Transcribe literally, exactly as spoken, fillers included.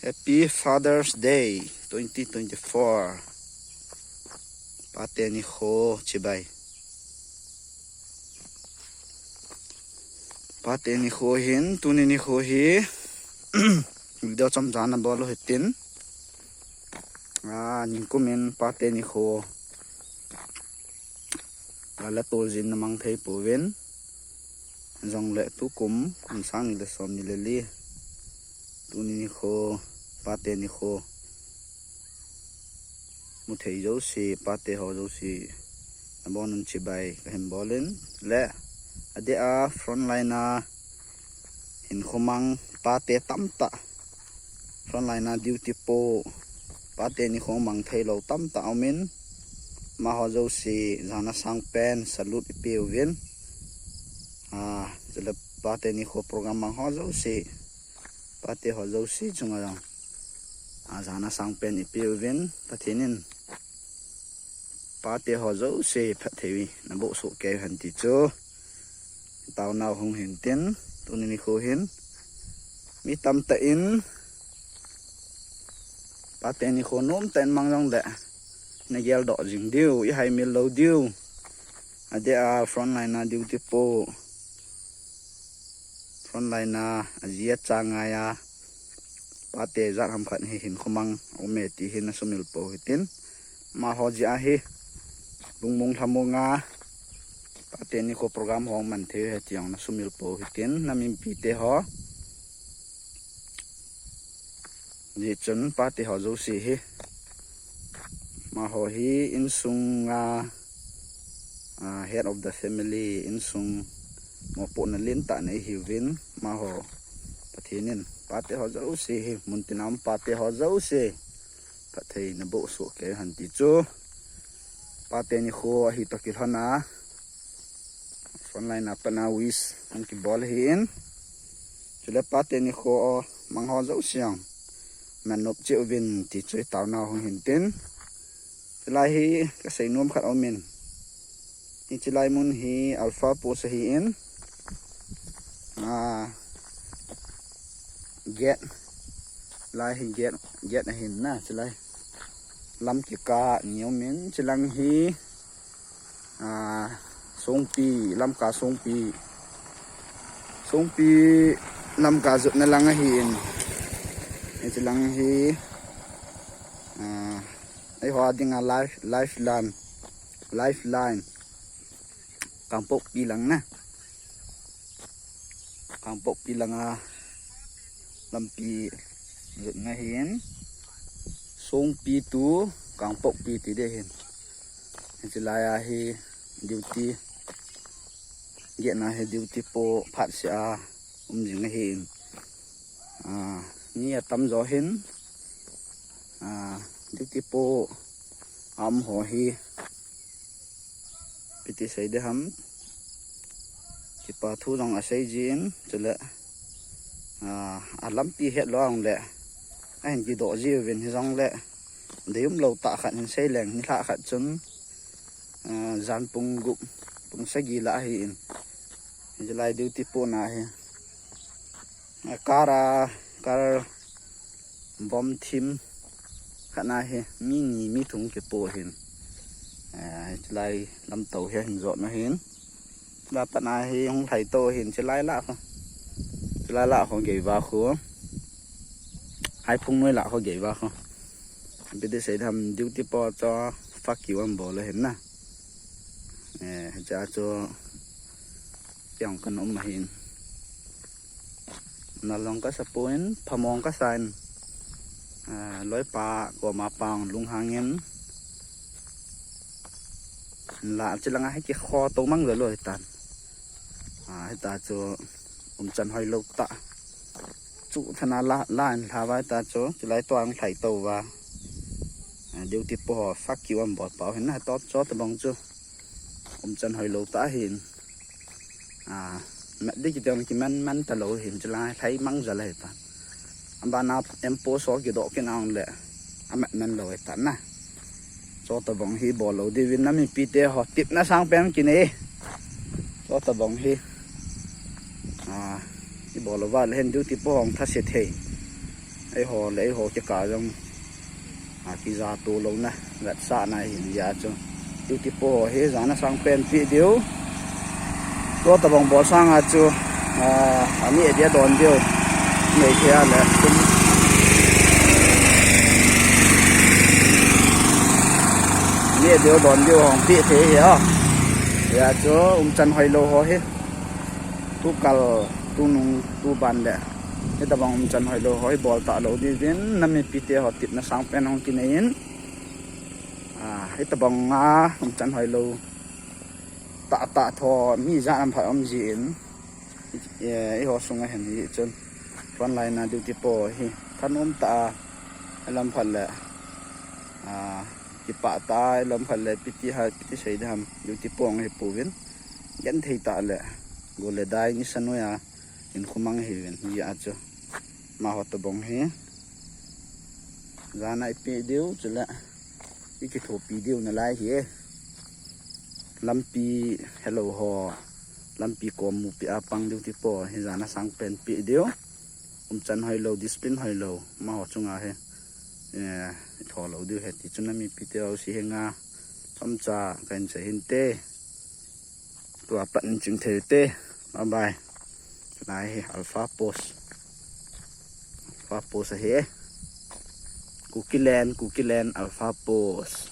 Happy Father's Day twenty twenty-four. Pate nikho chibai. Pate nikho hin, tuni nikho hi video chomcha nabol u hitin. Ah, ningkum in pate nikho. Ala tol jin namang thei pouvin. Jongle tukum, kum sang ni le som ni le li. Tuni nikho, pate nikho. Mu thei jouse, pate ho jouse. Nabon un chibai kahin bol in. Le, adeh a frontline a hinkho mang pate tamtah. Frontline a duty po pate nikho mang thei lou tamtah aumin. Amaho jouse jana sangpen salute ipeuvin. Ah, chule pate nikho program mang ho jouse. Pate ho jouse chunga jong. Ah, jana sangpen ipeuvin. Pathen in pate ho jouse phatthei naboh soh kei hen ti chu. Taonau hung hintin, tuni nikho hin. Mi tamtah in, pate nikho nomtah in mang jongle. Nagel doh jing diu, ihaimil lou diu. Adeh a frontline a duty po. Frontline a, aji acha ngai a. Pate jat ham khat hi hinkho mang, aume ti hi nasumil pou hitin. Amaho jeh a hi. Lungmong lhamong a. Pate nikho program ho man thei u ahi ti jong nasumil pou hitin. Namipite ho. Hijeh chun pate ho jouse hi. Amaho hi insung a, ah, head of the family, insung mopohna lentah nei hiuvin, amaho Pathen in pate ho jouse hi, muntina um pate ho jouse. Phatthei naboh soh kei hen ti chu. Pate nikho ahi toh kilhon a. Frontline a pat a wish hung kibol ahin. Chule pate nikho mang ho jouse jong. Man nop cheh uvin ti chu taonau hung hintin. Chulai hi kasei nom khat aumin. Hiche lai mun hi Alpha Post ahin. Ah, gate. Lai hi gate, gate ahin na, chulai. Lam kikah ni aumin, chulang hi, ah, Songpi, Lamka Songpi. Songpi, Lamka jotna lang ahin. Hiche lang hi, ah, eiho dinga life, lifeline, lifeline. Kangpokpi lang na. Kangpokpi langa lampi jotna ahin. Songpi to Kangpokpi ti ding ahin. Hiche lai a hi duty. Gate na hi duty po phatseh a um jing ahin. Ah, mi atam jo hin. Ah, duty po a um ho hi. Ipi ti sei ding ham. Kipa thu jong asei jin, chule, ah, alampi het lou a um le. Ahin kidoh jiuvin hijongle. Deium lou tah khat hin sei leng, nilhah khat chun, ah, jan pung gup, pung sagi lah ahin. Hiche lai duty po na hi. Ah, car a, car bomb thim khat na hi, mi ni mi thum kipo ahin. Eh, hiche lai lamto hi ahin jot na ahin. Chulai pat na hi hung lhai to ahin, chulai lah kho. Chulai lah kho gei va kho. Haiphung noi lah kho gei va kho. Ipi ti sei ding ham duty po chu fuck you abol ahin na. Eh, hiche a chu piang kan um ahin. Nalong kasa pon, phamong kasa in. Ah, loipa koma pang lunghang in. La chilang a hi kikho to mang lou lou hitan. Ah, hita chu umchan hoilou tah. Chu thana la, la in lha vai ta chu, chulai to ang lhai to va. Ah, duty po ho fuck you abol pau hin na to cho tabang chu. Umchan hoilou tah ahin. Ah, mat di kiti ang kiman man talou hin chulai lhai mang jal ahitan. Abana M post ho kidoh kit nang le amat man lou e ta na. Chutobang hi bol lou diuvin na mipite ho tipna sangpen kinei. Chutobang hi, ah, i bol lou va le hin duty po hung thase thei. Eiho le eiho kikah jong, ah, kija to louna vetsahna hi ahi chu. Duty po ho hi jana sangpen pe diu. Chutobang bol sanga chu, ah, ani a dia don diu. Nei thei a le. Ani a dia don diu hung pe thei hi a. Hia chu umchan hoilou ho hi. Tukal, tunung, tuban le. Hitobang umchan hoilou ho hi bol talou diuvin na mipite ho tipna sangpen hung kinei in. Ah, hitobang a umchan hoilou tahtah tho mi ijat ham phat um jin. Eh, eiho sunga hin hichun frontline a duty po hi thanom tah a, alam phat le, ah, kipah tah a, alam phat le piti ha, piti sei ding ham, duty po hung hi pouvin. Genthei tah le, gol le dai nisa noiya hinkho mang ahiuvin, hia chu. Amaho tobang hi jana i pe diu, chule i kithopi diu nalai hi e. Lampi helou ho, lampi kom mupi a pang duty po hi jana sangpen pe diu. Umchan hoilou, discipline hoilou, amaho chunga hi, eh, i tho lou diu ahi ti chu na mipite ho si henga chomcha kahin sei hinte. Tua pat in ching thei ute. Bye bye. Chulai hi Alpha Post. Alpha Post ahi e. Kukiland, Kukiland, Alpha Post.